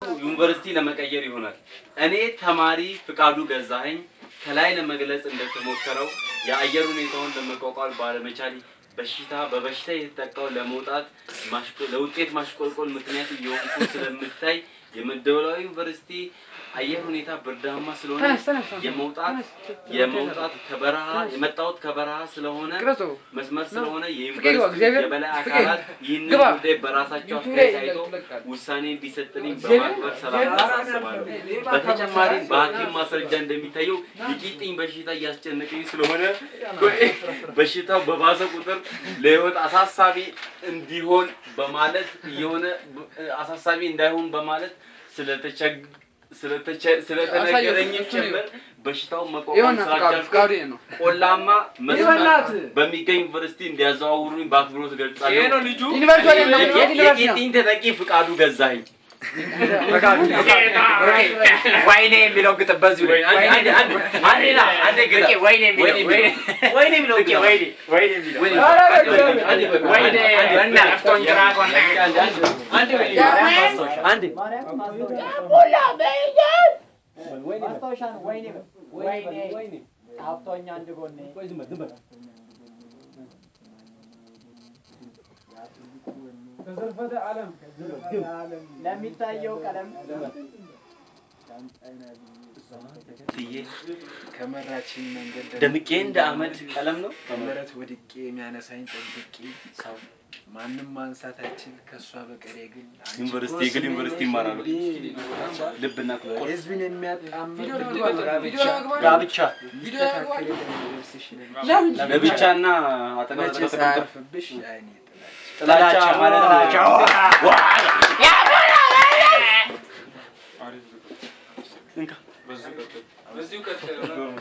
ዩኒቨርሲቲ ለመቀየር ይሆናል። እኔ ተማሪ ፍቃዱ ገዛኸኝ ከላይ ለመግለጽ እንደተሞከረው የአየር ሁኔታውን ለመቋቋም ባለመቻል በሽታ በበሽታ የተጠቃው ለመውጣት ለውጤት ማሽቆልቆል ምክንያት እየሆንኩ ስለምታይ የመደወላቡ ዩኒቨርሲቲ አየር ሁኔታ ብርዳማ ስለሆነ የመውጣት ከበረሃ የመጣሁት ከበረሃ ስለሆነ መስመር ስለሆነ የዩኒቨርሲቲ የበላይ አካላት ይህንን ጉዳይ በራሳቸው አስተያየት አይቶ ውሳኔ እንዲሰጥልኝ በማክበር ሰላም አሳስባለሁ። በተጨማሪም በሐኪም ማስረጃ እንደሚታየው የቂጥኝ በሽታ እያስጨነቀኝ ስለሆነ በሽታው በባሰ ቁጥር ለሕይወት አሳሳቢ እንዲሆን በማለት እየሆነ አሳሳቢ እንዳይሆን በማለት ስለተነገረኝም ጭምር በሽታውን መቋቋም ስላልቻልኩ ቆላማ መስመር በሚገኝ ዩኒቨርሲቲ እንዲያዘዋውሩኝ በአክብሮት እገልጻለሁ። የቂጥኝ ተጠቂ ፍቃዱ ገዛኸኝ። ወይኔ የሚለው ግጥም በዚሁ ላይ። ወይኔ የሚለው፣ ወይኔ የሚለው፣ ወይኔ የሚለው፣ ወይኔ። አንዴ። ማስታወሻ ነው። ወይኔ ወይኔ ጣፍቶኝ አንድ ጎኔ። ለሚታየው ቀለም ጥዬ ከመራችኝ መንገድ ደምቄ እንደ አመድ ቀለም ነው። ከመሬት ወድቄ የሚያነሳኝ ጠብቄ ሰው ማንም ማንሳት አይችል ከእሷ በቀር የግል አንቺ ዩኒቨርሲቲ እኮ የግል ዩኒቨርሲቲ ይማራሉ። ልብና ኩላሊት ህዝብን የሚያጣምር ጋብቻ የሚስተካከል የሚደርስሽ ለብቻና አጠገብ መቼ ተቀምጦ ሳያርፍብሽ የዓይኔ ጥላቻ። ጥላቻ ማለት ነው። እንካ።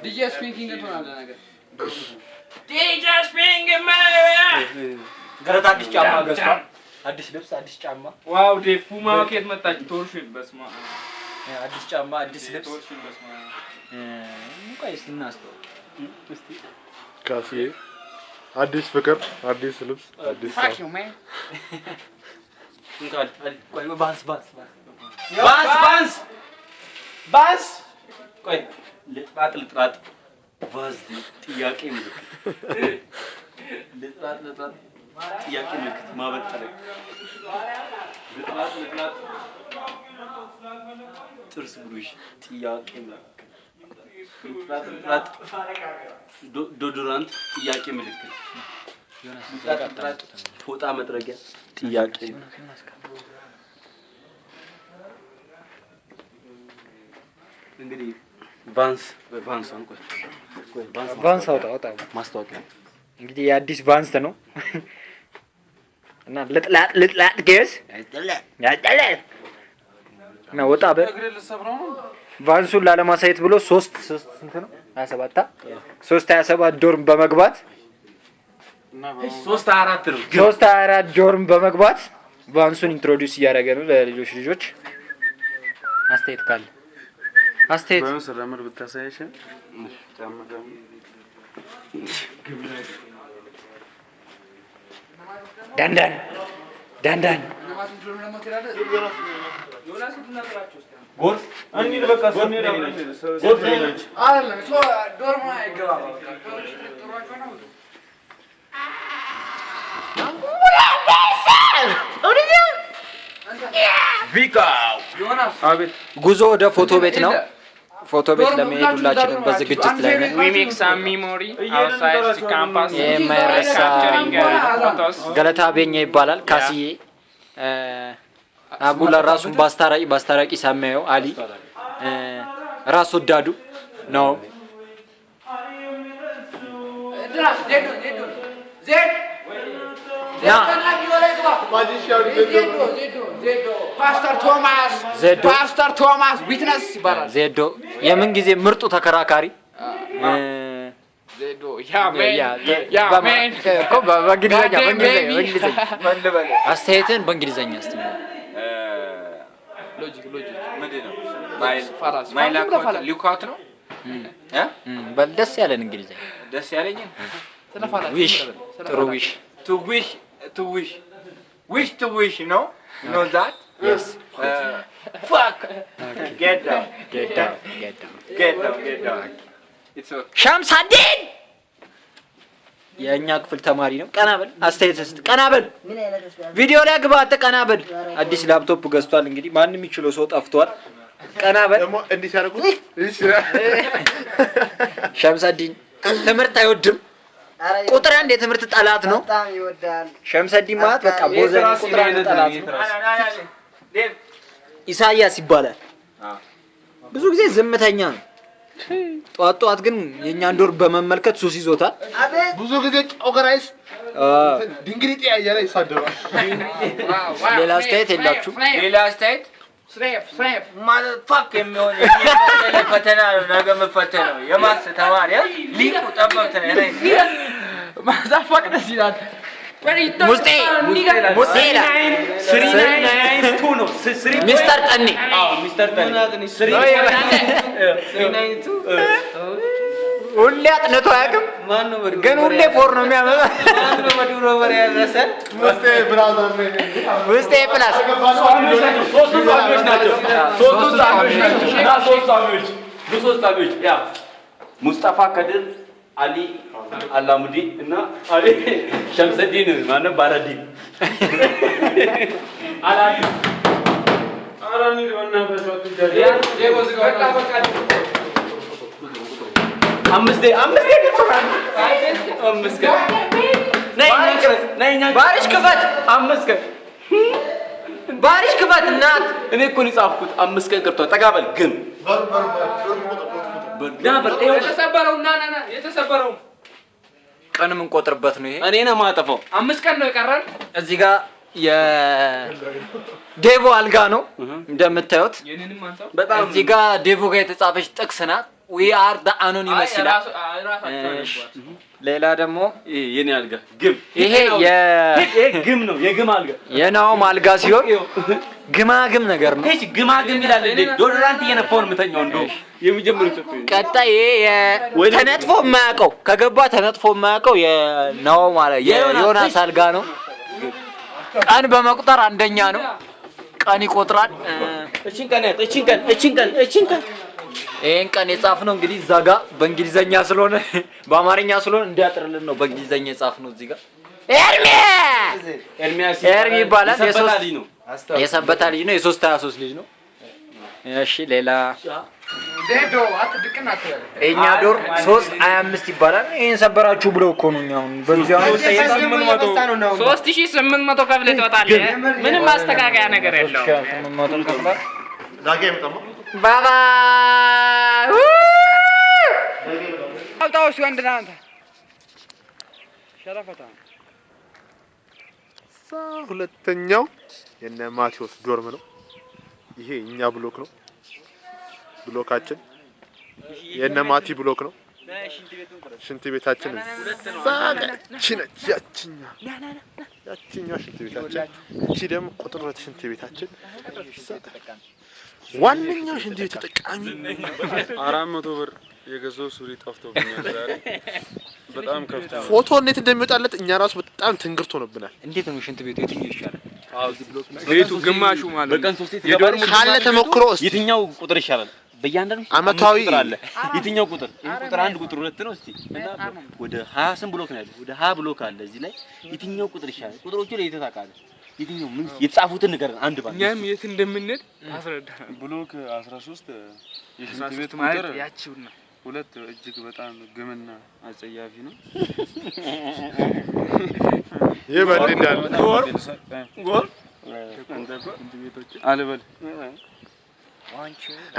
DJ ስፒኪንግ ትሆናለህ ነገር። ገለታ አዲስ ጫማ ገዝቷል። አዲስ ልብስ፣ አዲስ ጫማ። Wow ዴቭ፣ ፑማ ከየት መጣች? Torsion በስመ አብ። አዲስ ጫማ፣ አዲስ ልብስ። Torsion በስመ አብ። ቆይ እስኪ እናስተውል። ካስዬ አዲስ ፍቅር፣ አዲስ ልብስ፣ አዲስ ሰው። እንካ። ቆይ፣ ባንስ ባንስ ባንስ ባንስ ባንስ፣ ቆይ፣ ልጥራጥ ልጥራጥ ቫዝ ጥያቄ ምልክት፣ ልጥራጥ ልጥራጥ ጥያቄ ምልክት፣ ማበጠሪያ፣ ልጥራጥ ልጥራጥ ጥርስ ብሩሽ ጥያቄ ምልክት፣ ልጥራጥ ልጥራጥ deodorant ጥያቄ ምልክት፣ ልጥራጥ ልጥራጥ ፎጣ መጥረጊያ ጥያቄ። እንግዲህ ቫንስ ቫንስ ቆይ ቆይ ቫንስ። ቫንስ አውጣ አውጣ። ማስታወቂያ። እንግዲህ የአዲስ ቫንስ ነው እና ልጥላጥ ልጥላጥ ጌስ ያጠላጥ እና ወጣ በል። ቫንሱን ላለማሳየት ብሎ ሶስት ሶስት ስንት ነው? 27፣ 327 dorm በመግባት 324 ነው። 324 dorm በመግባት ቫንሱን introduce እያደረገ ነው ለሌሎች ልጆች። አስተያየት ካለ አስተያየት። በምን ስራመድ ብታሳየሽ ጫማ ጫማ። ዳንዳን ዳንዳን። ጎርፍ። እንሂድ በቃ ስንሄድ አብረን። ጎርፍ ነች። አይደለም dorm አይገባም። ከውጭ ጥሯቸው ነው። ዮናስ። አቤት። ጉዞ ወደ ፎቶ ቤት ነው። ፎቶ ቤት ለመሄድ ሁላችንም በዝግጅት ላይ ነን። We make some memory outside the campus. የማይረሳ Capturing photos. ገለታ ቤኛ ይባላል። ካስዬ አጉላ ራሱን በአስታራቂ በአስታራቂ ሳሚያየው አሊ ራስ ወዳዱ ነው። እንትና ዜዶ ዜዶ ዜድ። ና። ዜዶ ዜዶ ዜዶ ፓስተር ቶማስ። ዜዶ። ፓስተር ቶማስ witness ይባላል። ዜዶ የምን ጊዜ ምርጡ ተከራካሪ። ዜዶ yeah man. Yeah. Yeah man. እኮ በእንግሊዘኛ በእንግሊዘኛ በእንግሊዘኛ አስተያየትን በእንግሊዘኛ እስቲ። Logic logic. ምንድን ነው? Fallacy. My lookout ነው እ? በል ደስ ያለን እንግሊዘኛ። ደስ ያለኝን። ስለ fallacy. Wish ጥሩ wish. To wish, to wish, wish, to wish, no, no, that. Yes. Fuck, get down. Get down, get down. Get down, get down. It's okay. ሸምሳዲን የእኛ ክፍል ተማሪ ነው። ቀና በል፣ አስተያየት ስጥ። ቀና በል፣ ቪዲዮ ላይ ግባ። አንተ ቀና በል። አዲስ ላፕቶፕ ገዝቷል። እንግዲህ ማንም የሚችለው ሰው ጠፍቷል። ቀና በል። ደግሞ እንዲህ ሲያደርጉት እሺ። ሸምሰዲን ትምህርት አይወድም። ቁጥር አንድ የትምህርት ጠላት ነው። በጣም ይወዳል። ሸምሰዲን ማለት በቃ ቦዘኔ ቁጥር አንድ ጠላት ነው። ኢሳያስ ይባላል። ብዙ ጊዜ ዝምተኛ ነው። ጠዋት ጠዋት ግን የእኛን dorm በመመልከት ሱስ ይዞታል። ብዙ ጊዜ ጮገራይስ ድንግሪጤ እያለ ይሳደባል። ሌላ አስተያየት የላችሁም? ሌላ አስተያየት ማለት fuck የሚሆን የሚመስለኝ ፈተና ነው ነገ የምፈተነው። የ maths ተማሪ ሊቁ ጠበብት ነኝ እኔ። ማዛፋቅ ደስ ይላል። ሙስጤ ሙስጤ ይላል። 392 ነው። Three ሚስተር ጠኔ። አዎ፣ ሚስተር ጠኔ three ሁሌ አጥንቶ አያውቅም፣ ግን ሁሌ four ነው የሚያመጣ። ሙስጤ brother ነኝ። ሙስጤ plus። ሶስቱ ጻፊዎች ናቸው። ሶስቱ ጻፊዎች ናቸው። እና ሶስት ጻፊዎች፣ ብዙ ሶስት ጻፊዎች፣ yeah፣ ሙስጠፋ ከድር፣ አሊ አላሙዲ እና አሊ ሸምሰዲን ማነው ባረዲን አላዲ። ኧረ እንሂድ በእናታችሁ አትጃጃሉ። በቃ በቃ። 5 5 ቀርቶናል። 5 ቀን። ነይ እኛን ቅረጽ። ነይ እኛን። ባሪሽ ክፈት፣ 5 ቀን። ባሪሽ ክፈት እናት። እኔ እኮ ነው የጻፍኩት። 5 ቀን ቀርቷል። ጠጋ በል ግን ና በል ይኸው። የተሰበረው ና ና ና የተሰበረው። ቀን የምንቆጥርበት ነው ይሄ። እኔ ነው የማጠፋው። 5 ቀን ነው የቀረን። እዚህ ጋር የዴቮ አልጋ ነው እንደምታዩት። የኔንም አንሳው። በጣም እዚህ ጋር ዴቮ ጋር የተጻፈች ጥቅስ ናት። "We are the anonymous" ይላል። ራሳቸው እሺ። ሌላ ደግሞ ይሄ የኔ አልጋ ግም። ይሄ ይሄ ግም ነው፣ የግም አልጋ። የናኦም አልጋ ሲሆን ግማግም ነገር ነው። ይሄ ግማግም ይላል እንዴ? Deodorant እየነፋው ነው የምተኛው። እንደው የሚጀምሩት ቀጣይ ይሄ ተነጥፎ የማያውቀው፣ ከገባ ተነጥፎ የማያውቀው የናኦም አለ የዮናስ አልጋ ነው። ቀን በመቁጠር አንደኛ ነው። ቀን ይቆጥራል። እቺን ቀን ያት፣ እቺን ቀን፣ እቺን ቀን፣ እቺን ቀን። ይሄን ቀን የጻፍነው እንግዲህ እዛ ጋ በእንግሊዘኛ ስለሆነ፣ በአማርኛ ስለሆነ እንዲያጥርልን ነው በእንግሊዘኛ የጻፍነው። እዚህ ጋር ኤርሚ። ኤርሚያስ። ኤርሚ ይባላል። የሰበታ ልጅ ነው። የሰበታ ልጅ ነው። የ323 ልጅ ነው። እሺ፣ ሌላ ዜዶ አትድቅን አትበል። የኛ dorm 325 ይባላል። ይሄን ሰበራችሁ ብለው እኮ ነው እኛ አሁን በዚህ አሁን 3800 ከፍለህ ትወጣለህ። ምንም ማስተካከያ ነገር የለውም። 800 ከፍሏል። ዛጌ አይመጣማ። Bye bye። አውጣው እስኪ ወንድ ነህ አንተ። ሸረፈታ። እዛ ሁለተኛው የነ ማቴዎስ dorm ነው። ይሄ እኛ block ነው። Block ኣችን የነ ማቲ block ነው። ሽንት ቤታችን እዛ ጋ እቺ ነች። ያችኛ ሽንት ቤታችን፣ እቺ ደግሞ ቁጥር 2 ሽንት ቤታችን፣ ዋነኛው ሽንት ቤት ተጠቃሚ። 400 ብር የገዛው ሱሪ ጠፍቶብኛል ዛሬ። በጣም ከፍቶ ፎቶ እንዴት እንደሚወጣለት እኛ ራሱ በጣም ትንግርት ሆኖብናል። እንዴት ነው ሽንት ቤቱ? የትኛው ይሻላል? ቤቱ ግማሹ ማለት ነው። በቀን ሶስቴ ትገባለህ። ካለ ተሞክሮ እስቲ የትኛው ቁጥር ይሻላል? በእያንዳንዱ አመታዊ አምስት ቁጥር አለ። የትኛው ቁጥር? ይሄ ቁጥር አንድ፣ ቁጥር ሁለት ነው። እስቲ እና ወደ 20 ስንት block ነው ያለው? ወደ 20 block አለ እዚህ ላይ። የትኛው ቁጥር ይሻላል? ቁጥሮቹ ላይ ታውቃለህ? የትኛው ምን የተጻፉትን ንገረን አንድ ባንድ። እኛም የት እንደምንሄድ ታስረዳናል። Block 13 የሽንት ቤት ማለት ቁጥር ያቺውና ሁለት እጅግ በጣም ግምና አጸያፊ ነው። ይህ በእንዲህ እንዳለ አልበል።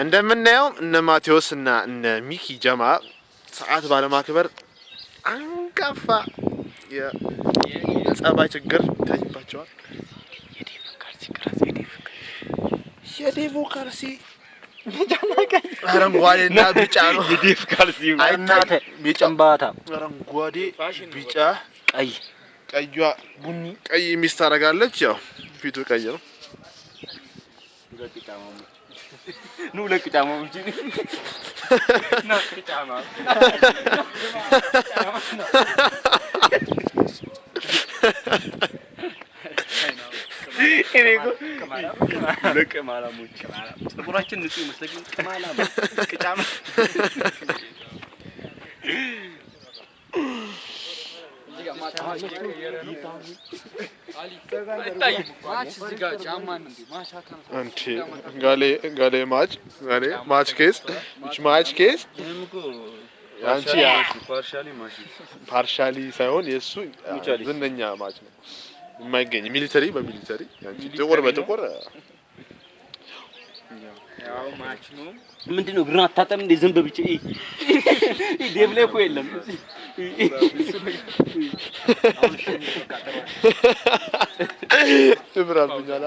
እንደምናየው እነ ማቴዎስ እና እነ ሚኪ ጀማ ሰዓት ባለማክበር አንጋፋ የጸባይ ችግር ይታይባቸዋል። የዴቮ ካልሲ አረንጓዴ እና ቢጫ ነው። የዴቭ ካልሲ። አይታይ ቢጫ። ጭንባታ። አረንጓዴ፣ ቢጫ፣ ቀይ። ቀዩዋ ቡኒ ቀይ ሚስት ታደርጋለች። ያው ፊቱ ቀይ ነው። ኑ ሁለት ጫማዎች። ና ጫማ። እኔ እኮ ለቅማላሞች ፀጉራችን ንጹህ ይመስላል፣ ግን ቅማላም ቅጫም። አንቺ ጋሌ ጋሌ match ጋሌ match case match case አንቺ partially match። Partially ሳይሆን የእሱ ዝነኛ match ነው የማይገኝ military በ military፣ ያንቺ ጥቁር በጥቁር። ምንድን ነው እግርን አታጠም እንዴ? ዝንብ ብቻ ዴቭ ላይ እኮ የለም። ትብራብኛል።